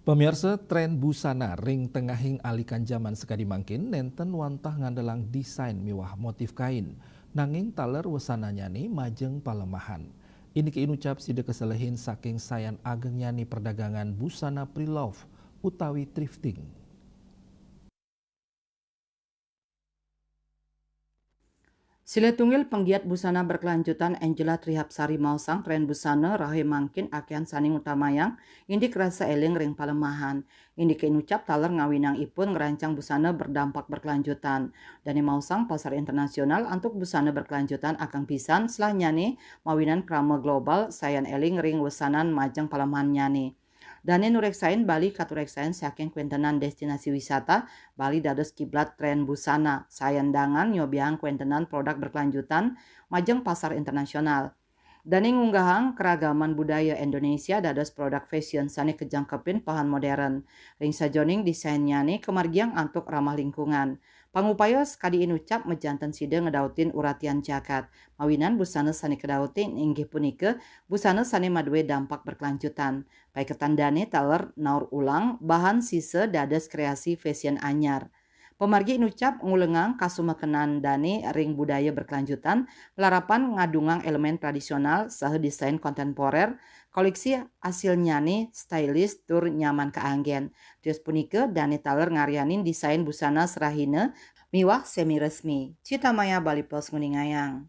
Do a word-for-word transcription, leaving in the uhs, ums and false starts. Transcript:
Pemirsa, tren busana ring tengahing alikan jaman sakadi mangkin nenten wantah ngandelang desain miwah motif kain. Nanging taler wesananyane majeng palemahan. Indike inucap sida kaselehin saking sayan agengnyane perdagangan busana pre-love utawi thrifting. Silih tunggil penggiat busana berkelanjutan Angela Trihapsari maosang tren busana rahe mangkin akehan sane ngutamayang indik rasa eling ring palemahan. Indike inucap taler ngawinang ipun ngrancang busana berdampak berkelanjutan. Dane maosang pasar internasional antuk busana berkelanjutan akeng pisan selahnyane mawinan krama global sayan eling ring wesanan majeng palemahannyane. Dane nureksain Bali katureksain saking kwentenan destinasi wisata, Bali dados kiblat tren busana, sayan dangan nyobiahang kwentenan produk berkelanjutan majeng pasar internasional. Dane ngunggahang keragaman budaya Indonesia dados produk fashion sane kajangkepin pahan modern. Ring sajoning desainnyane kamargiang antuk ramah lingkungan. Pangupaya sakadi inucap majanten sida ngedautin uratian jagat. Mawinan busana sane kadautin inggih punika busana sane madue dampak berkelanjutan. Paiketan dane taler naur ulang bahan sisa dados kreasi fashion anyar. Pamargi inucap ngulengang kasumekenan dane ring budaya berkelanjutan, larapan ngadungang elemen tradisional saha desain kontemporer, koleksi asilnyane stylish tur nyaman kaanggen. Tios punika dane taler ngaryanin desain busana serahina miwah semi resmi. Citamaya Bali Post nguningayang.